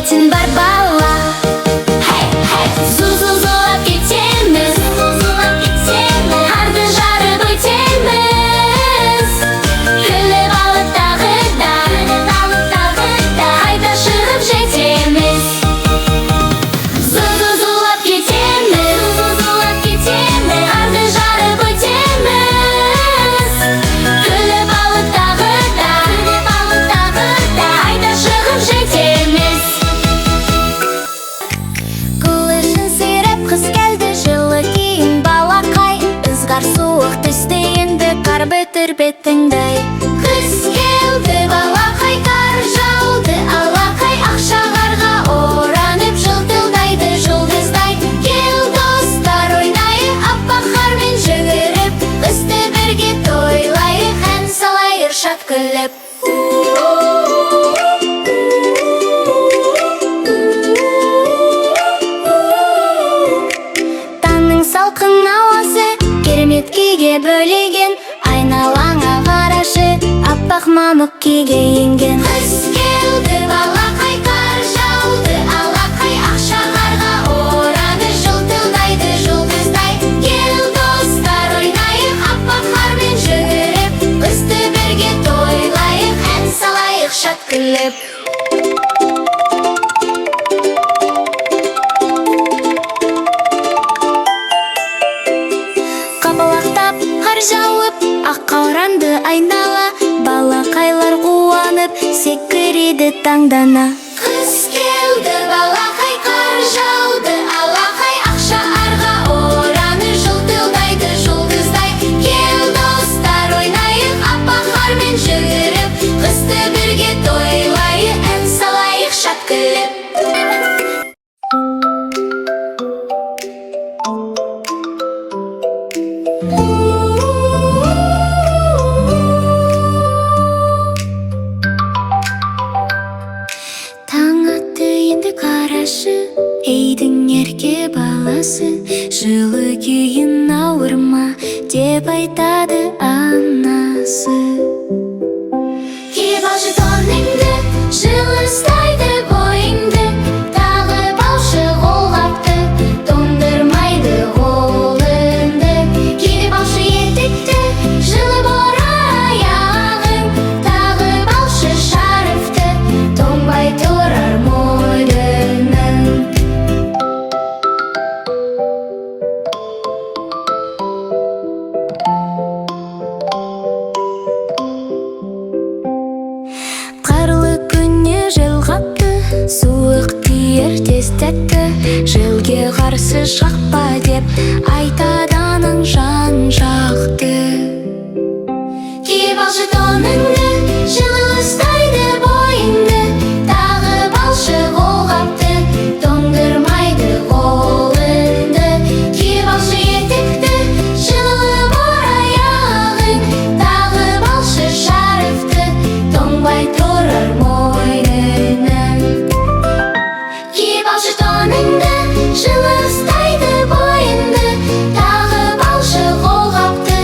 Жүретін бар бала. Зу-зу-зулап кетеміз, қарды жарып өтеміз. Күліп алып тағы да, қайта шығып жетеміз. Зу-зу-зулап кетеміз, қарды жарып өтеміз. Күліп алып тағы да, қайта шығып жетеміз. Қылышын сүйреп қыс келді, жылы киін, балақай. Ызғар суық түсті енді, қар бітір бетіңді. Қыс келді, балақай, қар жауды, алақай. Ақша қарға оранып, жылтылдайды жұлдыздай. Кел, достар, ойнайық аппақ қармен жүгіріп. Қысты бірге тойлайық, ән салайық шат күліп. Таңның салқын ауасы керемет күйге бөлеген. Айналаңа қарашы, аппақ мамық күйге енген. Қыс келді, балақай, қар жауды, алақай. Ақша қарға ораны, жылтылдайды жұлдыздай. Кел, достар, ойнайық аппақ қармен жүгіріп. Қысты бірге тойлайық, ән салайық шат күліп. Қапалақтап қар жауып, аққа оранды айнала. Балақайлар қуанып, секіреді таңдана. Қыс келді, балақай, қар жауды, алақай. Ақша арға ораны, жылтылдайды жұлдыздай. Кел, достар, ойнайық аппақ қармен жүгіріп. Қысты бірге тойлайық, ән салайық шат күліп. Таң атты енді, қарашы, үйдің ерке баласы. Жылы киін, ауырма, деп айтады анасы. Киіп алшы тоныңды, жылы ұстайды бойыңды. Тағып алшы қолғапты, тоңдырмайды қолыңды. Киіп алшы етікті, жылы болар аяғың. Тағып алшы шарфты, тоңбай тұрар мойның. Қарлы күнде жел қатты, суық тиер тез тәтті. Желге қарсы шықпа деп айтады анаң жан жақты. Киіп алшы тоныңды, жылы ұстайды бойыңды. Тағып алшы қолғапты, тоңдырмайды қолыңды. Киіп алшы етікті, жылы болар аяғың. Тағып алшы шарфты, тоңбай тұрар мойның. Киіп алшы тоныңды, жылы ұстайды бойыңды. Тағып алшы қолғапты,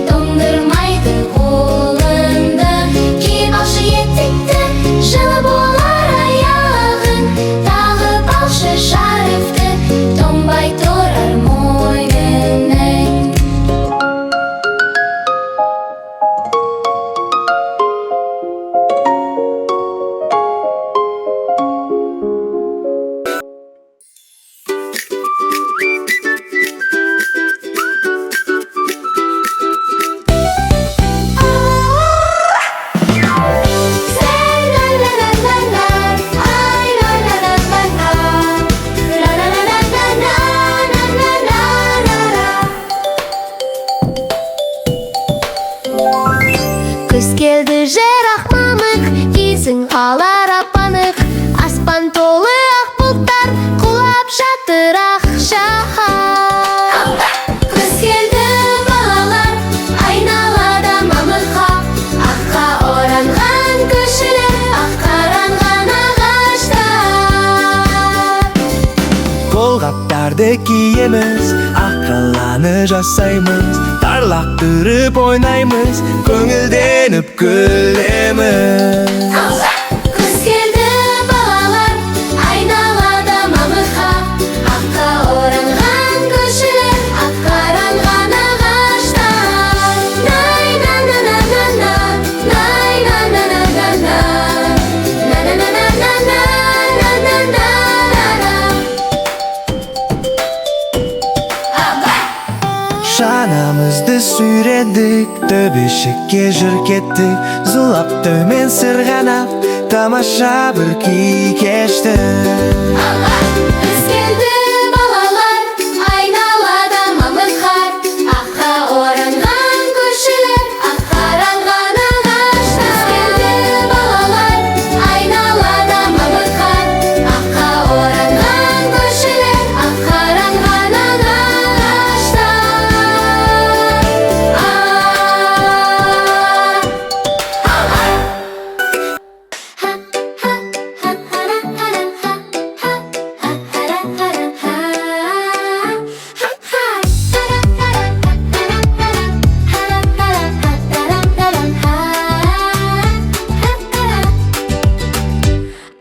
тоңдырмайды қолыңды. Киіп алшы етікті, жылы болар аяғың. Тағып алшы шарфты, тоңбай тұрар мойның. Қыс келді, жер ақ мамық, кисің қалар ап анық. Аспан толы ақ бұлттар, құлап жатыр ақша қар. Қыс келді, балалар, айналада мамық ақ. Аққа оранған көшелер, аққа оранған ағаштар. Қолғаптарды киеміз, ақ қаланы жасаймыз. Қар лақтырып ойнаймыз, көңілденіп күлеміз. Қыс келді, балалар. Төбешікке жүр кеттік, зулап төмен сырғанап, тамаша бір күй кештік. Қыс келді, балалар, айналада мамық қар. Аққа оранған көшелер, аққа оранған ағаштар. Қыс келді, балалар, айналада мамық қар. Аққа оранған көшелер, аққа оранған ағаштар. А ха ха ха ха ха ха ха ха ха ха ха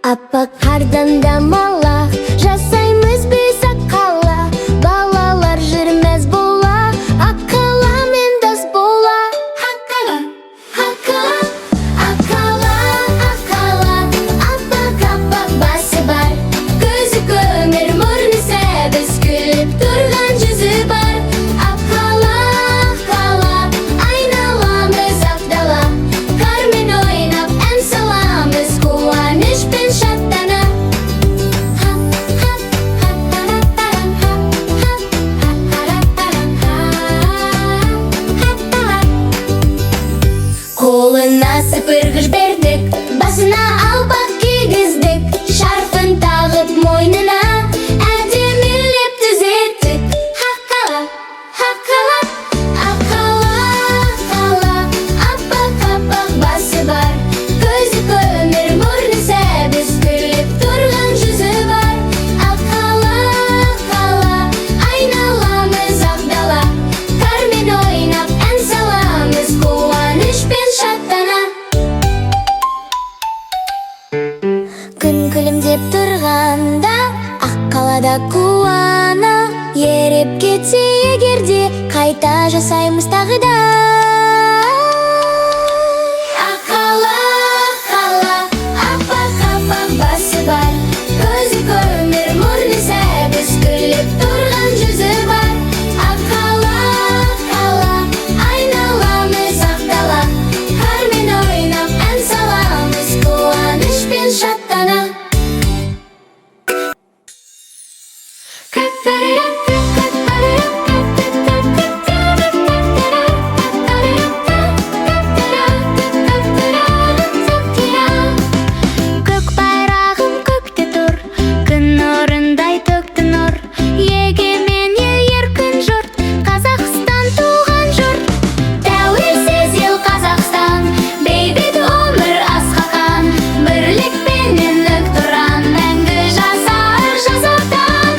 Аппақ қардан домалақ жасаймыз біз аққала. Балалар жүр мәз бола, Аққаламен дос бола. Аққала, Аққала, Аққала, Аққала. Аппақ, аппақ басы бар, көзі көмір, мұрны сәбіз, күліп тұрған жүзі бар. Аққала, Аққала, айналамыз ақ дала. Қармен ойнап ән саламыз, қуанышпен шаттана. Ха ха ха ха ха ха ха ха ха. Қолына сыпырғыш бердік, басына қалпақ кигіздік, шарфын тағып мойнына, әдемілеп түзеттік. Аққала, Аққала, Аққала, Аққала. Аппақ, аппақ басы бар, көзі көмір, мұрны сәбіз, күліп тұрған жүзі бар. Аққала, Аққала, айналамыз ақ дала. Қармен ойнап ән саламыз, қуанышпен шаттана. Күн күлімдеп тұрғанда, Аққалада қуана. Еріп кетсе егерде, қайта жасаймыз тағы да. Аққала, Аққала, аппақ, аппақ басы бар, көзі көмір, мұрны сәбіз, күліп тұрған жүзі бар. Аққала, Аққала, айналамыз ақ дала. Қармен ойнап ән саламыз, қуанышпен шаттана. Көк байрағым көкте тұр, күн нұрындай төкті нұр. Егемен ел, еркін жұрт, Қазақстан туған жұрт. Тәуелсіз ел Қазақстан, бейбіт өмір асқақ. Бірлікпенен нық тұран, мәңгі жасар жас отан.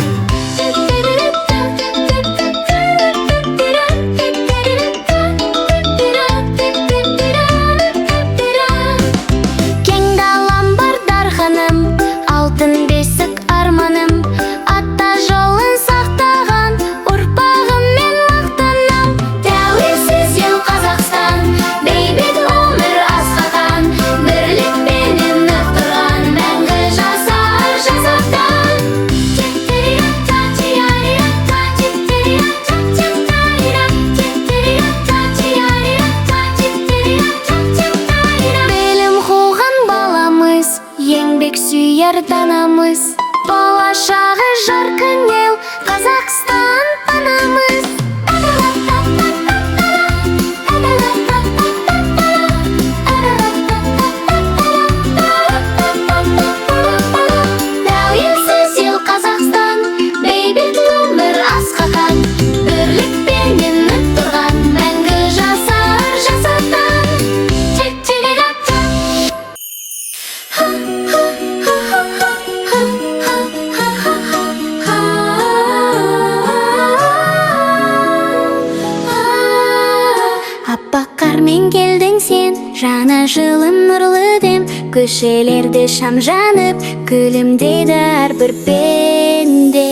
Кең далам бар дарханым, алтын бесік арманым. Ата жолын сақтаған ұрпағыммен мақтанам. Тәуелсіз ел Қазақстан, бейбіт өмір асқақ. Бірлікпенен нық тұрған, мәңгі жасар жас отан. Білім қуған баламыз, еңбек сүйер данамыз. Болашағы жарқын ел, Қазақстан панамыз. Тәуелсіз ел Қазақстан, бейбіт өмір асқақ. Бірлікпенен нық тұрған, мәңгі жасар жас отан. Ха ха ха ха ха ха ха ха ха. Аппақ қармен келдің сен, жаңа жылым, нұрлы дем. Көшелерде шам жанып, күлімдейді әрбір пенде.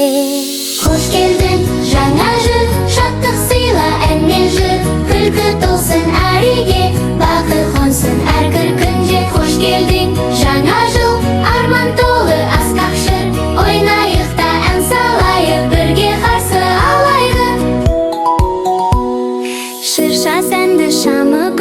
Қош келдің, жаңа жыл, шаттық сыйла әнмен жыр. Күлкі толсын әр үйге, бақыт қонсын әрбір күнде. Қош келдің, жаңа жыл, арман толы асқақ жыр. Ойнайық та ән салайық, бірге қарсы алайық. Шырша сәнді шамы.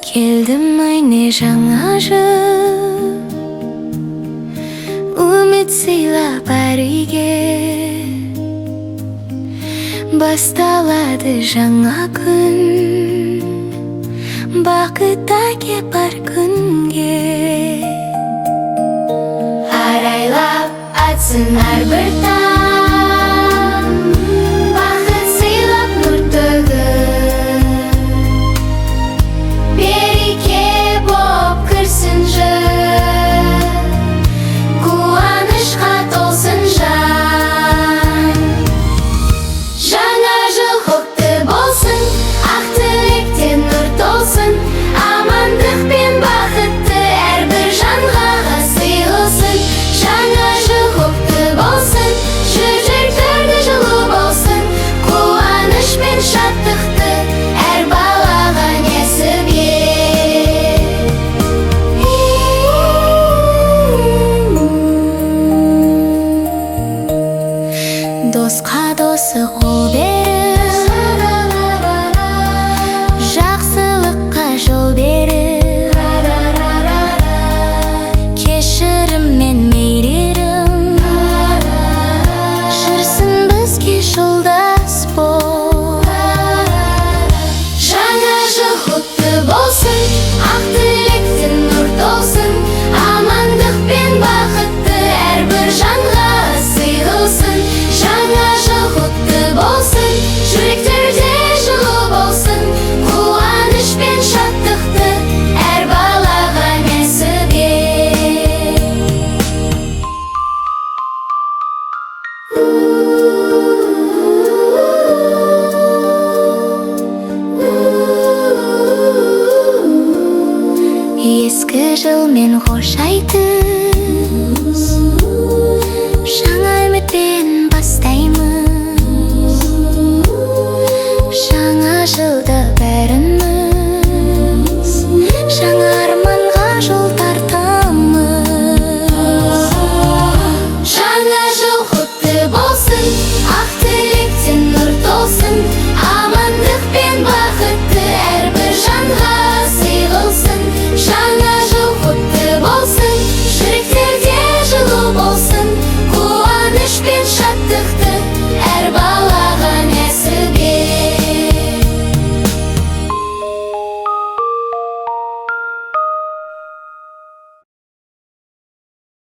Келді міне жаңа жыл, үміт сыйлап әр үйге. Басталады жаңа күн, бақыт әкеп әр күнге. Арайлап атсын әрбір таң, бақыт сыйлап нұр төгіп. Береке боп кірсін жыл, қуанышқа толсын жан. Жаңа жыл құтты болсын, ақ тілектен нұр толсын. Амандық пен бақытты әрбір жанға сый қылсын. Жаңа жыл құтты болсын, жүректерде жылу болсын. Қуаныш пен шаттықты әр балаға нәсіп ет. Досқа досы қол беріп, жақсылыққа жол беріп, кешірім мен мейірім жүрсін бізге жолдас бол. Жаңа жыл құтты болсын, ақ тілектен нұр толсын. Амандық пен бақытты әрбір жанға сый қылсын. Жаңа жыл құтты болсын, жүректерде жылу болсын. Қуаныш пен шаттықты әр балаға нәсіп ет. Ескі жылмен қош айтып, жаңа үмітпен бастаймыз. Жаңа жылды бәріміз жаңа арманға жол тартамыз. Жаңа жыл құтты болсын, ақ тілектен нұр толсын. Амандық пен бақытты әрбір жанға сый қылсын. Жаңа жыл құтты болсын, жүректерде жылу болсын. Қуаныш пен шаттықты